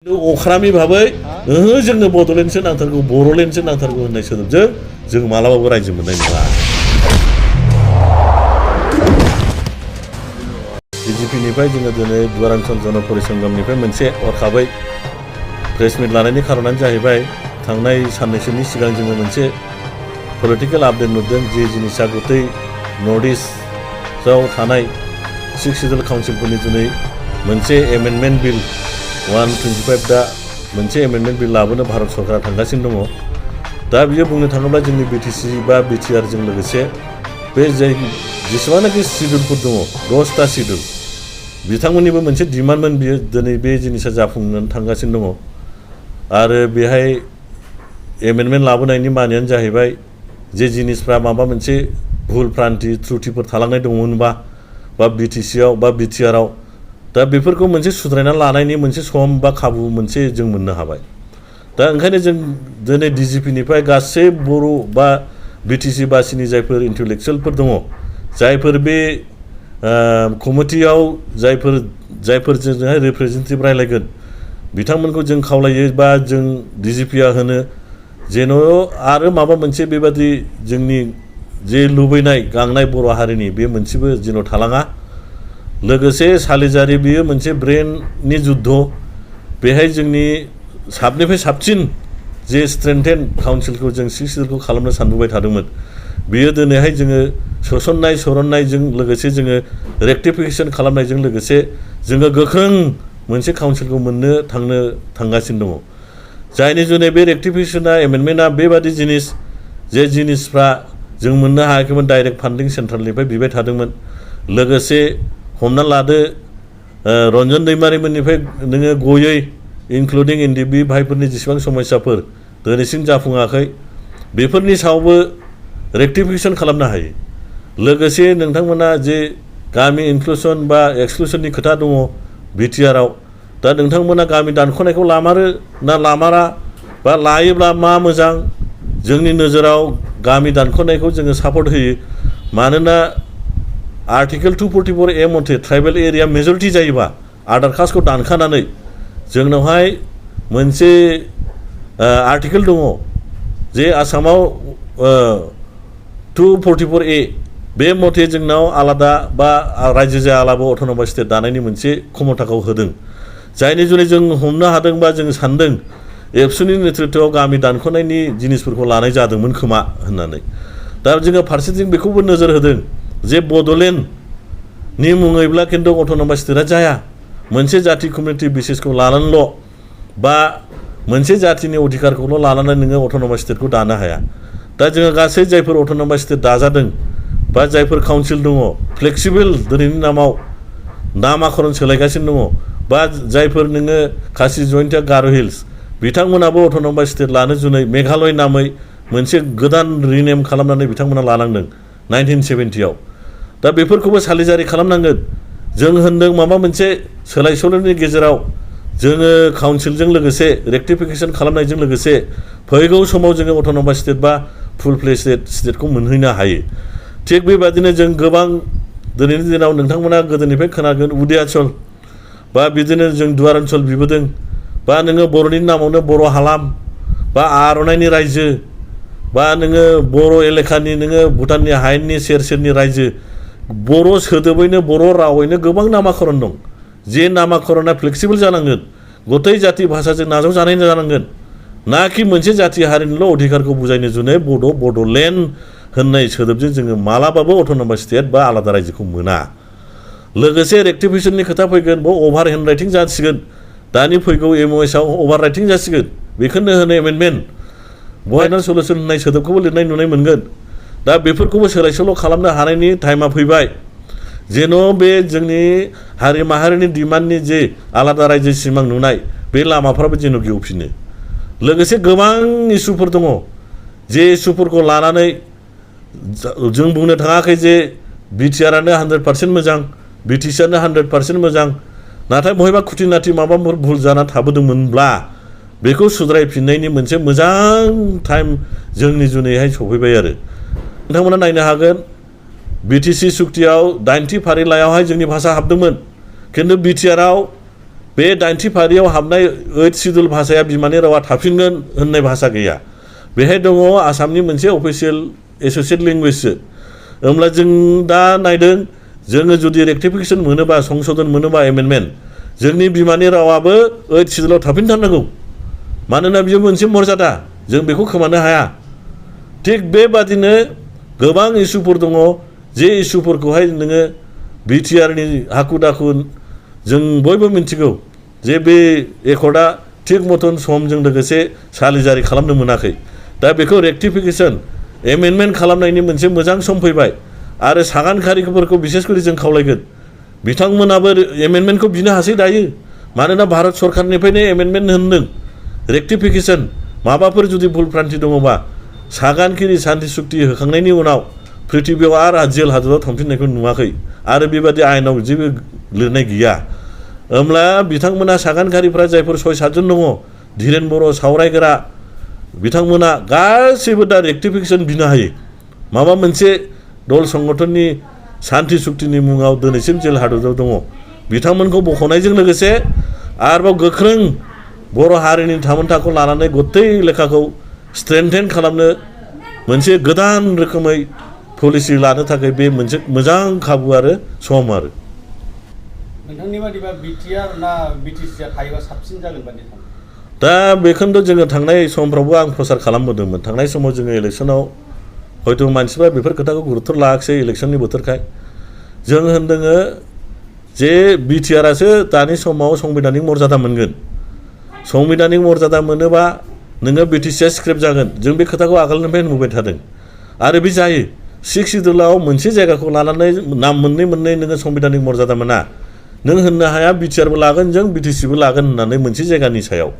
अख्रामी भाबै जोंनो बड'लेण्डसो नांथारगौ बर'लेण्डसो नांथारगौ होननाय सोदोबजों जों मालाबाबो रायजो मोननाय नङा। बिजेपिनिफ्राय जोङो दिनै दुवारांचल जन परिसंगमनिफ्राय मोनसे हरखाबै प्रेस मिट लानायनि खारनानो जाहैबाय थांनाय साननैसोनि सिगां जोङो मोनसे पलिटिकेल आपडेट नुदों जे जिनिसा गतै नर्थ इस्टआव थानाय 6 सिडुल काउन्सिलफोरनि दिनै मोनसे एमेन्डमेन्ट बिल 125 दा मोनसे एमेन्डमेन्ट बिल लाबोनो भारत सरकारा थांगासिनो दङ। दा बियो बुंनो थाङोब्ला जोंनि बिटिसि बा बिटिआरजों लोगोसे बे जेसेबांनाखि सिडुलफोर दङ 10टा सिडुल बिथांमोननिबो मोनसे डिमान्डमोन बियो दिनै बे जिनिसा जाफुंनानै थांगासिनो दङ। आरो बेहाय एमेन्डमेन्ट लाबोनायनि मानियानो जाहैबाय जे जिनिसफ्रा माबा मोनसे भुल भ्रान्थि त्रुटिफोर थालांनाय दंमोनबा बा बिटिसिआव बा बिटिआरआव दा बेफोरखौ मोनसे सुद्रायना लानायनि मोनसे सम बा खाबु मोनसे जों मोननो हाबाय। दा ओंखायनो जों दिनै डिजिपिनिफ्राय गासै बर' बा बिटिसि बासिनि जायफोर इन्टेलेक्सुयेलफोर दङ जायफोर बे कमिटियाव जायफोरजोंहाय रिप्रेजेन्टेटिभ रायलायगोन बिथांमोनखौ जों खावलायो बा जों डिजिपिआ होनो जेन' आरो माबा मोनसे बेबादि जोंनि जे लुबैनाय गांनाय बर' हारिनि बे मोनसेबो जेन' थालाङा। लोगोसे सालिजारि बियो मोनसे ब्रेननि जुद्ध बेहाय जोंनि साबनिफ्राय साबसिन जे स्ट्रेन्थेन काउन्सिलखौ जों 6 सिडुलखौ खालामनो सानबोबाय थादोंमोन बियो दिनैहाय जोङो सोसननाय सरननायजों लोगोसे जोङो रेक्टिफिकेसन खालामनायजों लोगोसे जोङो गोख्रों मोनसे काउन्सिलखौ मोननो थांगासिनो दङ। जायनि जुनै बे रेक्टिफिकेसना एमेन्डमेन्टआ बेबादि जिनिस जे जिनिसफ्रा जों मोननो हायाखैमोन डाइरेक्ट फान्डिं सेन्ट्रेलनिफ्राय बिबाय थादोंमोन। लोगोसे हमना लादो रन्जन दैमारिमोननिफ्राय नोङो गयै इनक्लुडिं एनडिबि भाइफोरनि जेसेबां समस्याफोर दिनैसिम जाफुङाखै बेफोरनि सायावबो रेक्टिफिकेसन खालामनो हायो। लोगोसे नोंथांमोना जे गामि इनक्लुसन बा एक्सक्लुसननि खोथा दङ बिटिआरआव दा नोंथांमोना गामि दानख'नायखौ लामारो ना लामारा बा लायोब्ला मा मोजां जोंनि नोजोराव गामि दानख'नायखौ जोङो सापर्ट होयो। मानोना आर्टिकेल 244A मथे ट्राइबेल एरिया मेजरिटि जायोबा आधार कास्टखौ दानखानानै जोंनावहाय मोनसे आर्टिकेल दङ जे आसामाव 244A बे मथे जोंनाव आलादा बा रायजो जायालाबो अट'नमास स्टेट दानायनि मोनसे क्षमताखौ होदों। जायनि जुनै जों हमनो हादों बा जों सान्दों एबसुनि नेतृत्वआव गामि दानख'नायनि जिनिसफोरखौ लानाय जादोंमोन खोमा होननानै। दा जोङो फारसेथिं बेखौबो नोजोर होदों जे बड'लेण्डनि मुङैब्ला खिन्थु अट'नमास स्टेटआ जाया मोनसे जाथि कमिउनिटि बेसिसखौ लानानैल' बा मोनसे जाथिनि अधिकारखौल' लानानै नोङो अट'नमास स्टेटखौ दानो हाया। दा जोङो गासै जायफोर अट'नमास स्टेट दाजादों बा जायफोर काउन्सिल दङ फ्लेक्सिबल दिनैनि नामाव नामाकरन सोलायगासिनो दङ बा जायफोर नोङो खासि जयन्तिया गार' हिल्स बिथांमोनाबो अट'नमास स्टेट लानो जुनै मेघालय नामै मोनसे गोदान रिनेम खालामनानै बिथांमोना लानांदों 1970आव। दा बेफोरखौबो सालिजारि खालामनांगोन। जों होनदों माबा मोनसे सोलाय सोल'नि गेजेराव जोङो काउन्सिलजों लोगोसे रेक्टिफिकेसन खालामनायजों लोगोसे फैगौ समाव जोङो अट'नमास स्टेट बा फुल फ्लेज स्टेटखौ मोनहैनो हायो। थिग बेबादिनो जों गोबां दिनैनि दिनाव नोंथांमोना गोदोनिफ्राय खोनागोन उदियाचल बा बिदिनो जों दुवारांचल बिबोदों बा नोङो बर'नि नामावनो बर' हालाम बा आर'नाइनि रायजो बा नोङो बर' एलेखानि नोङो भुटाननि हायेननि सेर सेरनि रायजो बर' सोदोबैनो बर' रावैनो गोबां नामाकरन दं। जे नामाकरना फ्लेक्सिबल जानांगोन गतै जाति भाषाजों नाजावजानाय जानांगोन नाकि मोनसे जाति हारिनिल' अधिकारखौ बुजायनो जुनै बड'लेण्ड होननाय सोदोबजों जोङो मालाबाबो अट'नमास स्टेट बा आलादा रायजोखौ मोना। लोगोसे रेक्टिफिकेसननि खोथा फैगोन बेयाव अभार हेन्ड राइटिं जासिगोन दानि फैगौ MOSआव अभार राइटिं जासिगोन बेखौनो होनो एमेन्डमेन्ट बहायना सलुसन होननाय सोदोबखौबो लिरनाय नुनाय मोनगोन। दा बेफोरखौबो सोलाय सोल' खालामनो हानायनि टाइमा फैबाय जेन' बे जोंनि हारि माहारिनि डिमान्डनि जे आलादा रायजो सिमां नुनाय बे लामाफ्राबो जेन' गेवफिनो। लोगोसे गोबां इसुफोर दङ जे इसुफोरखौ लानानै जों बुंनो थाङाखै जे बिटिआरआनो 100% मोजां बिटिसिआनो 100% मोजां नाथाय बहायबा खुथिनाथि माबाफोर भुल जाना थाबोदोंमोनब्ला बेखौ सुद्रायफिननायनि मोनसे मोजां टाइम जोंनि जुनैहाय सफैबाय आरो नोंथांमोना नायनो हागोन बिटिसि सुक्तियाव 90 फारिलाइयावहाय जोंनि भाषा हाबदोंमोन खिन्थु बिटिआरआव बे 80 फारियाव हाबनाय 8 सिडुल भाषाया बिमानि रावा थाफिनगोन होननाय भाषा गैया बेहाय दङ आसामनि मोनसे अफिसियेल एसोसिएट लेंगुवेजसो होमब्ला जों दा नायदों जोङो जुदि रेक्टिफिकेशन मोनोबा संशोधन मोनोबा एमेन्डमेन्ट जोंनि बिमानि रावाबो 8 सिडुलाव थाफिनथारनांगौ मानोना बियो मोनसे मर्यादा जों बेखौ खोमानो हाया थिग बेबादिनो गोबां इस्युफोर दङ जे इस्युफोरखौहाय नोङो बिटिआरनि हाखु दाखु जों बयबो मिन्थिगौ जे बे एकर्डआ थिग मतन समजों लोगोसे सालिजारि खालामनो मोनाखै दा बेखौ रेक्टिफिकेशन एमेन्डमेन्ट खालामनायनि मोनसे मोजां सम फैबाय आरो सागानखारिफोरखौ बिसेसकरि जों खावलायगोन बिथांमोनाबो एमेन्डमेन्टखौ बिनो हासै दायो मानोना भारत सरकारनिफ्रायनो एमेन्डमेन्ट होनदों रेक्टिफिकेशन माबाफोर जुदि भुलप्रान्थि दङबा सागानखिरि सान्ति सुक्ति होखांनायनि उनाव पृथिबियाव आरो जेल हादराव थांफिननायखौ नुवाखै आरो बेबादि आयेनाव जेबो लिरनाय गैया होमब्ला बिथांमोना सागानखारिफ्रा जायफोर 6-7 जन दङ धीरेन बर' सावरायग्रा बिथांमोना गासैबो दा रेक्टिफिकेशन बिनो हायो माबा मोनसे दल संगठननि सान्ति सुक्तिनि मुङाव दिनैसिम जेल हादराव दङ बिथांमोनखौ बख'नायजों लोगोसे आरोबाव गोख्रों बर' हारिनि थामोनथाखौ लानानै गथै लेखाखौ स्ट्रेंथेन खालामनो मोनसे गोदान रोखोमै पलिसि लानो थाखाय बे मोनसे मोजां खाबु आरो सम आरो नोंथांनि बादिबा बिटिआर ना बिटिसिआ थायोबा साबसिन जागोन बादि सानो दा बेखौनोथ' जोङो थांनाय समफ्रावबो आं प्रसार खालामबोदोंमोन थांनाय समाव जोङो इलेक्सनाव हयथ' मानसिफ्रा बेफोर खोथाखौ गुरुत्थ' लायाखिसै इलेक्सननि बोथोरखाय जों होनदोङो जे बिटिआरआसो दानि समाव संबिधानिक मर्यादा मोनगोन संबिधानिक मर्यादा मोनोबा नोङो बिटिसिआ स्क्रेप जागोन जों बे खोथाखौ आगोलनिफ्राय नुबाय थादों आरो बे जायो 6 सिडुलाव मोनसे जायगाखौ लानानै नाम मोननै नोङो संबिधानिक मर्यादा मोना नों होननो हाया बिटिआरबो लागोन जों बिटिसिबो लागोन होननानै मोनसे जायगानि सायाव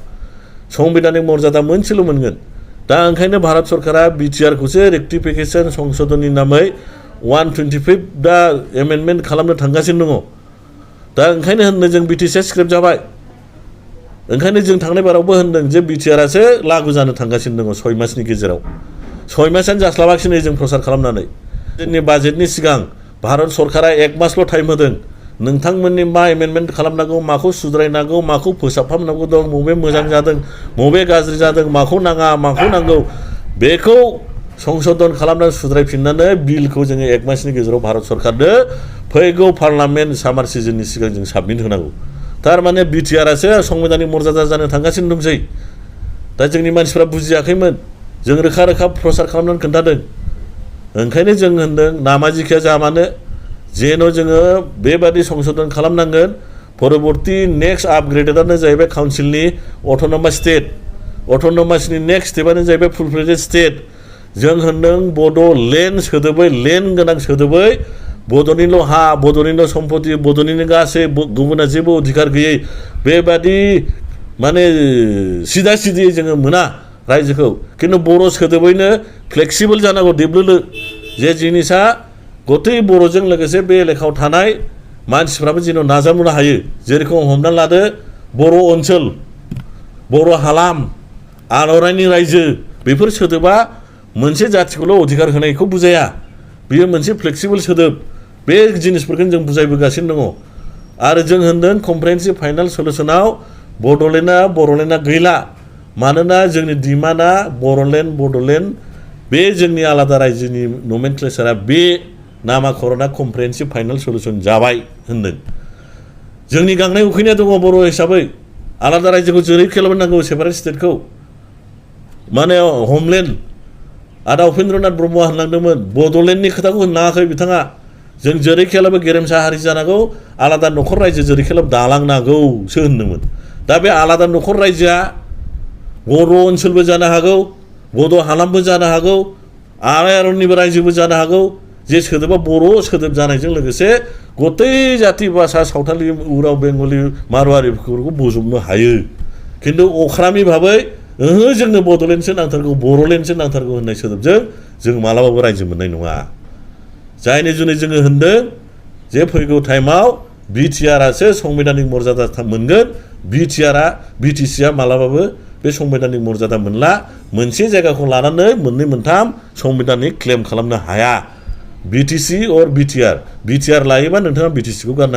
संबिधानिक मर्यादा मोनसेल' मोनगोन दा ओंखायनो भारत सरकारा बिटिआरखौसो रेक्टिफिकेशन संशोधननि नामै 125 दा एमेन्डमेन्ट खालामनो थांगासिनो दङ दा ओंखायनो होनदों जों बिटिसिआ स्क्रेप जाबाय ओंखायनो जों थांनाय बारावबो होनदों जे बिटिआरआसो लागु जानो थांगासिनो दङ 6 मासनि गेजेराव 6 मासानो जास्लाबाखिसै जों प्रसार खालामनानै जोंनि बाजेटनि सिगां भारत सरकारा 1 मासल' टाइम होदों नोंथांमोननि मा एमेन्डमेन्ट खालामनांगौ माखौ सुद्रायनांगौ माखौ फोसाबफामनांगौ दं बबे मोजां जादों बबे गाज्रि जादों माखौ नाङा माखौ नांगौ बेखौ संशोधन खालामनानै सुद्रायफिननानै बिलखौ जोङो 1 मासनि गेजेराव भारत सरकारनो फैगौ पार्लामेन्ट सामार सिजननि सिगां जों साबमिट होनांगौ थारमाने बिटिआरआसो संबिधानिक मर्यादा जानो थांगासिनो दंसै दा जोंनि मानसिफ्रा बुजियाखैमोन जों रोखा रोखा प्रसार खालामनानै खोन्थादों ओंखायनो जों होनदों नामा जिखिया जा मानो जेन' जोङो बेबादि संशोधन खालामनांगोन परबर्ती नेक्स्ट आपग्रेडेडआनो जाहैबाय काउन्सिलनि अट'नमास स्टेट अट'नमासनि नेक्स्ट स्टेपआनो जाहैबाय फुल फ्लेजेड स्टेट जों होनदों बड'लेण्ड सोदोबै लेण्ड गोनां सोदोबै बड'निल' हा बड'निल' सम्पति बड'निनो गासै गुबुना जेबो अधिकार गैयै बेबादि माने सिदा सिदियै जोङो मोना रायजोखौ खिन्थु बर' सोदोबैनो फ्लेक्सिबल जानांगौ देब्लोलो जे जिनिसा गथै बर'जों लोगोसे बे एलेकायाव थानाय मानसिफ्राबो जेन' नाजावनो हायो जेरेखम हमना लादो बर' ओनसोल बर' हालाम आर'नाइनि रायजो बेफोर सोदोबा मोनसे जाथिखौल' अधिकार होनायखौ बुजाया बेयो मोनसे फ्लेक्सिबल सोदोब बे जिनिसफोरखौ जों बुजायबोगासिनो दङ आरो जों होनदों कमप्रेहेन्सिभ फाइनाल सलुसनाव बड'लेण्डआ गैला मानोना जोंनि डिमान्डआ बड'लेण्ड बे जोंनि आलादा रायजोनि नमेनक्लेचारा बे नामाकरणा कमप्रेहेन्सिभ फाइनाल सलुसन जाबाय होनदों जोंनि गांनाय उखैनाया दङ बर' हिसाबै आलादा रायजोखौ जेरै खालामनांगौ सेपारेट स्टेटखौ माने हमलेण्ड आदा उपेन्द्रनाथ ब्रह्मआ होनलांदोंमोन बड'लेण्डनि खोथाखौ होनाङाखै बिथाङा जों जेरै खेलाबो गेरेमसा हारि जानांगौ आलादा न'खर रायजो जेरै खेलाब दालांनांगौसो होनदोंमोन दा बे आलादा न'खर रायजोआ बर' ओनसोलबो जानो हागौ बड' हालामबो जानो हागौ आलायारननिबो रायजोबो जानो हागौ जे सोदोबा बर' सोदोब जानायजों लोगोसे गथै जाति भाषा सावथालि उराव बेंगलि मारवारिफोरखौ बोजबनो हायो खिन्थु अख्रामी भाबै जोंनो बड'लेण्डसो नांथारगौ बर'लेण्डसो नांथारगौ होननाय सोदोबजों जों मालाबाबो रायजो मोननाय नङा जायनि जुनै जोङो होनदों जे फैगौ टाइमाव बिटिआरआसो संबिधानिक मर्यादा मोनगोन बिटिसिआ मालाबाबो बे संबिधानिक मर्यादा मोनला मोनसे जायगाखौ लानानै मोननै मोनथाम संबिधानिक क्लेम खालामनो हाया बिटिसि अर बिटिआर लायोबा नोंथाङा बिटिसिखौ गारनांगोन